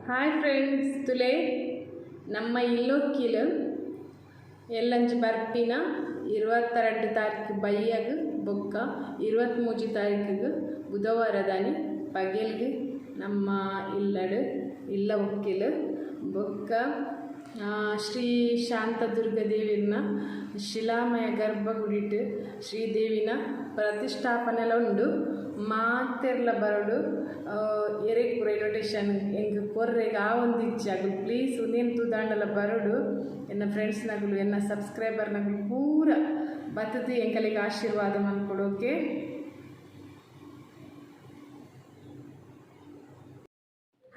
Hi friends, ತುಲೆ ನಮ್ಮ ಇಲ್ಲೊಕ್ಕಿಲ್ ಎಲ್ಲಂಜಿ ಬರ್ಪಿನ 22 ತಾರೀಕು ಬಯ್ಯಗ್ ಬೊಕ್ಕ 23 ತಾರೀಕಿಗೆ ಬುಧವಾರದಾನಿ ಪಗೆಲ್ಗ್ ನಮ್ಮ ಇಲ್ಲಡ್ ಇಲ್ಲ ಒಕ್ಕಿಲ್ ಬೊಕ್ಕ ಶ್ರೀ ಶಾಂತದುರ್ಗ ದೇವಿನ ಶಿಲಾಮಯ ಗರ್ಭಗುಡಿಟ್ ಶ್ರೀದೇವಿನ ಪ್ರತಿಷ್ಠಾಪನೆಲ ಉಂಡು. ಮಾತೆರ್ಲ ಬರಡು. ಎರೆಗ್ ಪೂರ ಇನ್ವಿಟೇಷನ್ ಎಂಕ್ ಕೊರ್ರೆಗ್ ಆವೊಂದಿಜ್ಜಿ. ಅಗುಲು ಪ್ಲೀಸ್ ಉಂದೆನ್ ತೂದಾಂಡಲ ಬರಡು. ಎನ್ನ ಫ್ರೆಂಡ್ಸ್ ನಗುಲು, ಎನ್ನ ಸಬ್ಸ್ಕ್ರೈಬರ್ ನಗುಲು ಪೂರ ಬತ್ತುದು ಎಂಕಲೆಗ್ ಆಶೀರ್ವಾದ ಮನ್ಪೊಡು. ಓಕೆ.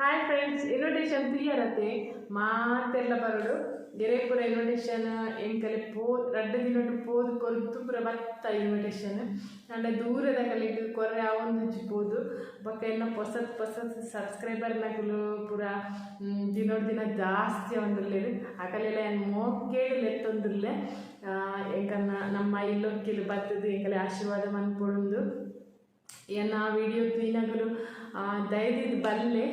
ಹಾಯ್ ಫ್ರೆಂಡ್ಸ್, ಇನ್ವಿಟೇಷನ್ ತೂಯರತೆ? ಮಾತೆರ್ಲ ಬರಡು. ಎರೆಗ್ ಪೂರ ಇನ್ವಿಟೇಷನ್ ಎಂಕಲೆ ಪೋ ರಡ್ಡ್ ದಿನೊಟು ಪೋದು ಕೊರ್ದು ಪೂರ ಬತ್ತ ಇನ್ವಿಟೇಷನ್. ಆಂಡ ದೂರದಕಲೆಗ್ ಕೊರ್ರೆ ಆವೊಂದಿಜ್ಜಿ ಪೋದು. ಬೊಕ್ಕ ಎನ್ನ ಪೊಸತ್ ಪೊಸತ್ ಸಬ್ಸ್ಕ್ರೈಬರ್ ನಕುಲು ಪೂರ ದಿನೊಡು ದಿನ ಜಾಸ್ತಿ ಆವೊಂದುಲ್ಲೆರ್. ಅಕಲೆಲ ಯಾನ್ ಮೋಕೆಡ್ ಲೆತ್ತೊಂದುಲ್ಲೆ. ಎಂಕಲ್ನ ನಮ್ಮ ಇಲ್ಲೊಕ್ಕಿಲ್ ಬತ್ತುದು ಎಂಕಲೆ ಆಶೀರ್ವಾದ ಮನ್ಪೊಡುಂದು. ಎನ್ನ ವಿಡಿಯೋ ತೂಯಿನಗುಲು ದಯದೀದ್ ಬಲ್ಲೆ.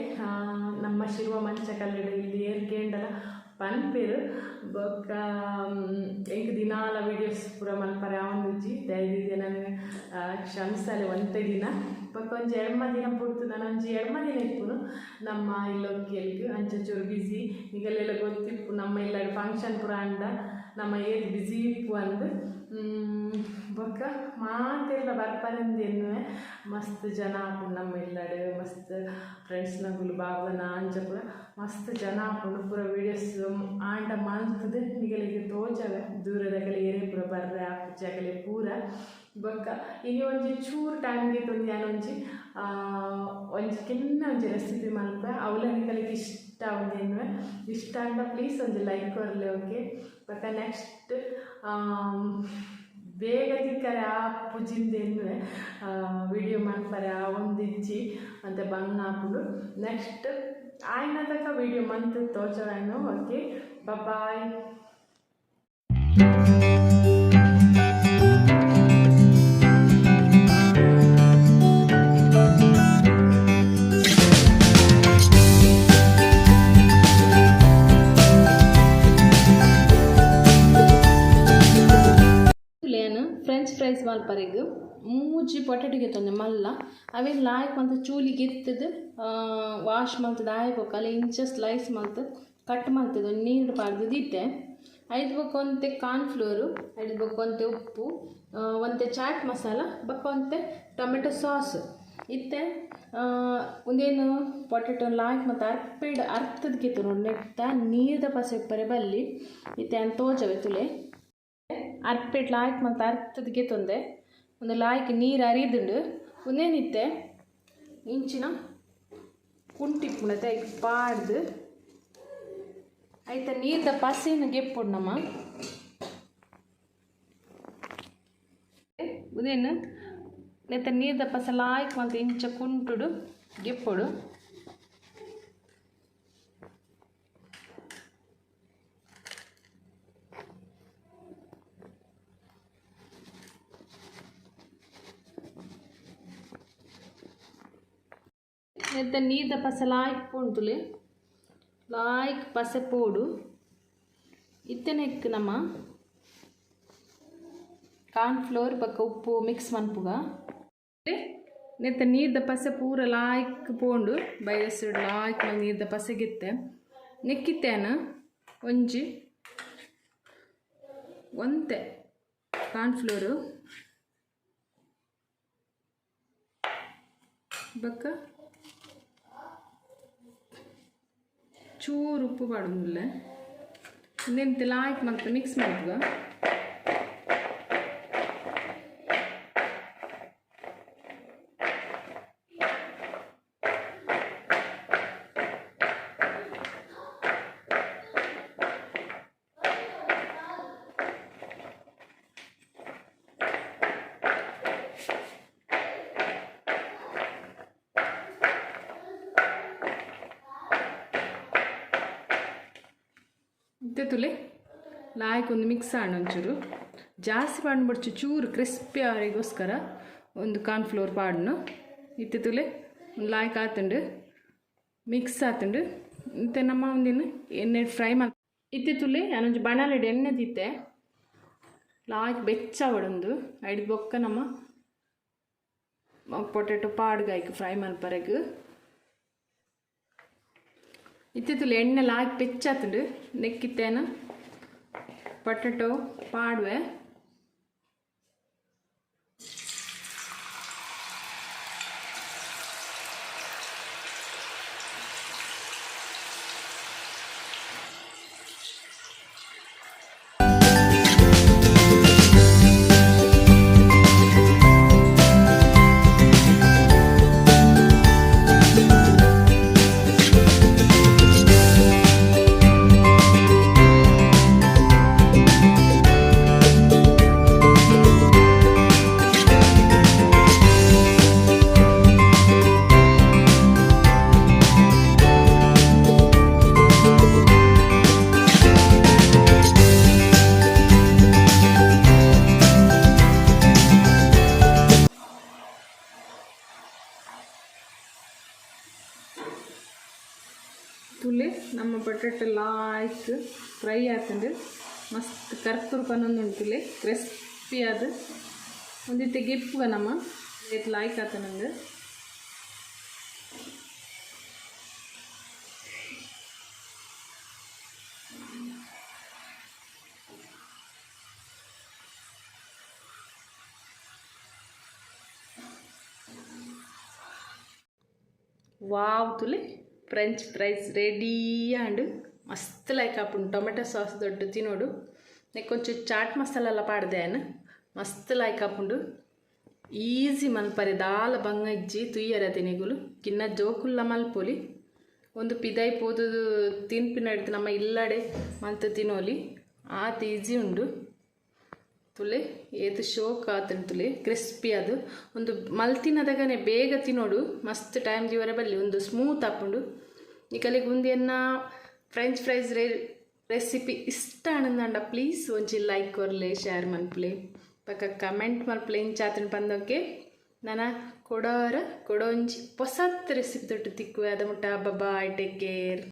ನಮ್ಮ ಶಿರ್ವ ಮಂಚಕಲ್ಲೆಡ್ ಇಲ್ಲಿ ಏರ್ ಕೇಂಡಲ ಪನ್ಪೆರ್. ಬೊಕ್ಕ ಎಂಕ್ ದಿನಾಲ ವೀಡಿಯೋಸ್ ಪೂರ ಮಲ್ಪರೆ ಆವೊಂದಿಜ್ಜಿ. ದಯದೀದ್ ಎನನ್ ಕ್ಷಮಿಸಾಲೆ ಒಂತೆ ದಿನ. ಬೊಕ್ಕ ಒಂಜಿ ಎಡ್ಮ ದಿನ ಪುಡ್ತು ನನ ಒಂಜಿ ಎಡ್ಮ ದಿನ ಇಪ್ಪುನು ನಮ್ಮ ಇಲ್ಲೊಕ್ಕೆಲ್ಗ್. ಅಂಚ ಚೂರು ಬಿಸಿ. ನಿಗಲೆಲ ಗೊತ್ತಿಪ್ಪು, ನಮ್ಮ ಇಲ್ಲಡ್ ಫಂಕ್ಷನ್ ಪೂರ ಆಂಡ ನಮ್ಮ ಏತ್ ಬಿಸಿ ಇಪ್ಪು ಅಂದ್. ಬೊಕ್ಕ ಮಾತೆರ್ಲ ಬರ್ಪರೆಂದ್ ಎನ್ನುವೆ. ಮಸ್ತ್ ಜನ ಆಪುಂಡು ನಮ್ಮ ಇಲ್ಲಡ್. ಮಸ್ತ್ ಫ್ರೆಂಡ್ಸ್ನಕುಲು, ಬಾಬನ ಅಂಚ ಪೂರ ಮಸ್ತ್ ಜನ ಆಪುಂಡು. ಪೂರ ವೀಡಿಯೋಸ್ ಆಂಡ ಮಲ್ತ್ದ್ ನಿಗಲೆಗ್ ತೋಜವೆ. ದೂರದಕಲೆ ಏರೇ ಪೂರ ಬರ್ರೆ ಆಪುಜಿ ಅಕಲೆ ಪೂರ. ಬೊಕ್ಕ ಇನಿ ಒಂಜಿ ಚೂರು ಟೈಮ್ ಗೆತೊಂದು ಯಾನ್ ಒಂಜಿ ಒಂಜಿ ಕಿನ್ನ ಒಂಜಿ ರೆಸಿಪಿ ಮಲ್ಪೆ. ಅವ್ಲ ನಿಕಲೆಗ್ ಇಷ್ಟ ಆವೊಂದು ಎನ್ನುವೆ. ಇಷ್ಟ ಆಂಡ ಪ್ಲೀಸ್ ಒಂಜಿ ಲೈಕ್ ಕೊರ್ಲೆ. ಓಕೆ. ಬೊಕ್ಕ ನೆಕ್ಸ್ಟ್ ಬೇಗ ತಿಕ್ಕರೆ ಆಪುಜಿಂದ್ ಎನ್ನುವೆ. ವಿಡಿಯೋ ಮನ್ಪರೆ ಆವೊಂದಿಜ್ಜಿ ಒಂತೆ ಬಂಗ ಆಪುಂಡು. ನೆಕ್ಸ್ಟ್ ಆಯಿನ ತಕ ವಿಡಿಯೋ ಮಂತ್ ತೋಜವೆನು. Okay, bye. ಲೇನ್ ಫ್ರೆಂಚ್ ಫ್ರೈಸ್ ಮಲ್ಪರೆಗ್ ಮೂಜಿ ಪೊಟೆಟೊ ಗೆತೊಂದೆ ಮಲ್ಲ. ಅವೆನ್ ಲಾಯ್ಕ್ ಮಂತ್ ಚೂಲಿ ಗೆತ್ತುದು ವಾಶ್ ಮಲ್ತುದು ಆಯಿ ಬೊಕ್ಕ ಅಲೆ ಇಂಚ ಸ್ಲೈಸ್ ಮಲ್ತ್ ಕಟ್ ಮಲ್ತುದು ನೀರ್ಡ್ ಪಾಡ್ದ್ ದೀತೆ. ಐದ್ ಬೊಕ್ಕ ಒಂತೆ ಕಾರ್ನ್ ಫ್ಲೋರ್, ಐದ್ ಬೊಕ್ಕ ಒಂತೆ ಉಪ್ಪು, ಒಂತೆ ಚಾಟ್ ಮಸಾಲ ಬೊಕ್ಕ ಒಂತೆ ಟೊಮೆಟೊ ಸಾಸ್. ಇತ್ತೆ ಉಂದೆನ್ ಪೊಟೆಟೊ ಲಾಯ್ಕ್ ಮಂತ್ ಅರ್ಪೆಡ್ ಅರ್ತುದು ಗೆತೊನೊಡು. ನೆತ್ತ ನೀರ್ದ ಪಸೆ ಇಪ್ಪರೆ ಬಲ್ಲಿ. ಇತ್ತೆ ಯಾನ್ ತೋಜವೆ ತೂಲೆ. ಅರ್ಪೆಡ್ ಲಾಯ್ಕ್ ಮಂತ್ ಅರ್ತುದು ಗೆತೊಂದೆ. ಉಂದು ಲಾಯ್ಕ್ ನೀರ್ ಅರಿದುಂಡು. ಉಂದೆನ್ ಇತ್ತೆ ಇಂಚಿನ ಕುಂಟು ಇಪ್ಪುಂಡತೆ, ಐಕ್ ಪಾಡ್ದ್ ಐತ ನೀರ್ದ ಪಸೆನ್ ಗೆಪ್ಪೊಡು ನಮ. ಉಂದೆನ್ ನೆತ್ತ ನೀರ್ದ ಪಸೆ ಲಾಯ್ಕ್ ಮಂತ್ ಇಂಚ ಕುಂಟುಡು ಗೆಪ್ಪೊಡು. ನೆತ್ತ ನೀರ್ದ ಪಸೆ ಲಾಯ್ಕ್ ಪೋಂಡು. ಲಾಯ್ಕ್ ಪಸೆ ಪೋಡು. ಇತ್ತೆ ನೆಕ್ಕ್ ನಮ ಕಾರ್ನ್ ಫ್ಲೋರ್ ಬೊಕ್ಕ ಉಪ್ಪು ಮಿಕ್ಸ್ ಮನ್ಪುಗ. ನೆತ್ತ ನೀರ್ದ ಪಸೆ ಪೂರ ಲಾಯ್ಕ್ ಪೋಂಡು. ಬೈರಸ್ ಲಾಯ್ಕ್ ನೀರ್ದ ಪಸೆ ಗೆತ್ತೆ. ನೆಕ್ಕಿತ್ತೇನ ಒಂಜಿ ಒಂತೆ ಕಾರ್ನ್ ಫ್ಲೋರು ಬೊಕ್ಕ ಚೂರು ಉಪ್ಪು ಪಾಡೊಂದುಲ್ಲೆ. ಉಂದೆನ್ ಲಾಯ್ಕ್ ಮಲ್ತ್ ಮಿಕ್ಸ್ ಮನ್ಪುಗ. ಇತ್ತೆ ತೂಲೆ, ಲಾಯ್ಕ್ ಒಂದು ಮಿಕ್ಸ್ ಆಂಡ್. ಒಂಚೂರು ಜಾಸ್ತಿ ಪಾಡ್ನ ಬೊಡ್ಚಿ, ಚೂರು ಕ್ರಿಸ್ಪಿ ಆವರೆಗೋಸ್ಕರ ಒಂದು ಕಾರ್ನ್ ಫ್ಲೋರ್ ಪಾಡ್ನು. ಇತ್ತೆ ತೂಲೆ, ಒಂದು ಲಾಯ್ಕ್ ಆತುಂಡು, ಮಿಕ್ಸ್ ಆತುಂಡು. ಇತ್ತೆ ನಮ್ಮ ಒಂದಿನ ಎಣ್ಣೆ ಫ್ರೈ ಮಲ್ ಇತ್ತೆ ತುಲೆ ಯಾನೊಂಜಿ ಬಣಲೆಡ್ ಎಣ್ಣೆ ದೀತೆ. ಲಾಯ್ಕ್ ಬೆಚ್ಚಾವೊಡೊಂದು ಐಡ್ ಬೊಕ್ಕ ನಮ್ಮ ಪೊಟೆಟೊ ಪಾಡ್ಗಾಯ್ಕ್ ಫ್ರೈ ಮಲ್ಪರೆಗ್. ಇತ್ತೆ ತುಲೆ ಎಣ್ಣೆ ಲಾಯ್ಕ್ ಬೆಚ್ಚಾತುಂಡು. ನೆಕ್ಕಿತ್ತೇನ ಪೊಟೆಟೊ ಪಾಡುವೆ. ತುಲೆ ನಮ್ಮ ಪೊಟೆಟೊ ಲಾಯ್ಕ್ ಫ್ರೈ ಆತುಂಡು. ಮಸ್ತ್ ಕರ್ಕುರು ಪನೊಂದುಂಡು ತುಲೆ ಕ್ರಿಸ್ಪಿ ಆದ್. ಒಂದಿತ್ತೆ ಗೆಪ್ಪುಗ ನಮ್ಮ ಏತ್ ಲಾಯ್ಕ್ ಆತುಂಡು. ವಾವ್ ತುಲೆ ಫ್ರೆಂಚ್ ಫ್ರೈಸ್ ರೆಡಿ ಆಂಡ್. ಮಸ್ತ್ ಲೈಕ್ ಆಪುಂಡು ಟೊಮೆಟೊ ಸಾಸ್ ದೊಡ್ಡ ತಿನೋಡು. ನೆಕ್ ಒಂಚೂರು ಚಾಟ್ ಮಸಾಲೆಲ ಪಾಡ್ದೆ ಯಾನ್. ಮಸ್ತ್ ಲೈಕ್ ಆಪುಂಡು. ಈಸಿ ಮಲ್ಪರೆ ದಾಲ ಬಂಗ ಇಜ್ಜಿ ತುಯ್ಯರೆ ತಿನಿಗುಲು ಕಿನ್ನ ಜೋಕುಲ್ಲ ಮಲ್ಪೊಲಿ. ಒಂದು ಪಿದಾಯಿ ಪೋದು ತಿನ್ಪಿನಡ್ದು ನಮ್ಮ ಇಲ್ಲಡೆ ಮಲ್ತ್ ತಿನೋಲಿ ಆತ್ ಈಸಿ ಉಂಡು. ತುಲೆ ಏತ್ ಶೋಕ್ ಆತುಂಡು ತುಲೆ ಕ್ರಿಸ್ಪಿ ಅದು. ಒಂದು ಮಲ್ತಿನದಗನೆ ಬೇಗ ತಿನೋಡು ಮಸ್ತ್ ಟೈಮ್ ದೀವರೆ ಬಲ್ಲಿ ಒಂದು ಸ್ಮೂತ್ ಆಪುಂಡು. ನಿಕಲೆಗ್ ಉಂದು ಎನ್ನ ಫ್ರೆಂಚ್ ಫ್ರೈಸ್ ರೆಸಿಪಿ ಇಷ್ಟ ಆಂಡ ಪ್ಲೀಸ್ ಒಂಜಿ ಲೈಕ್ ಕೊರ್ಲೆ, ಶೇರ್ ಮನ್ಪುಲೆ, ಬೊಕ ಕಮೆಂಟ್ ಮನ್ಪುಲೆ ಇಂಚ ಆತುಂಡು ಪಂದೊಕೆ. ನನ ಕೊಡೋರ ಕೊಡೊಂಜಿ ಪೊಸತ್ ರೆಸಿಪಿ ತೊಟ್ಟು ತಿಕ್ಕುವೆ. ಅದ ಮುಟ್ಟ ಬಾಯ್, ಟೇಕ್ ಕೇರ್.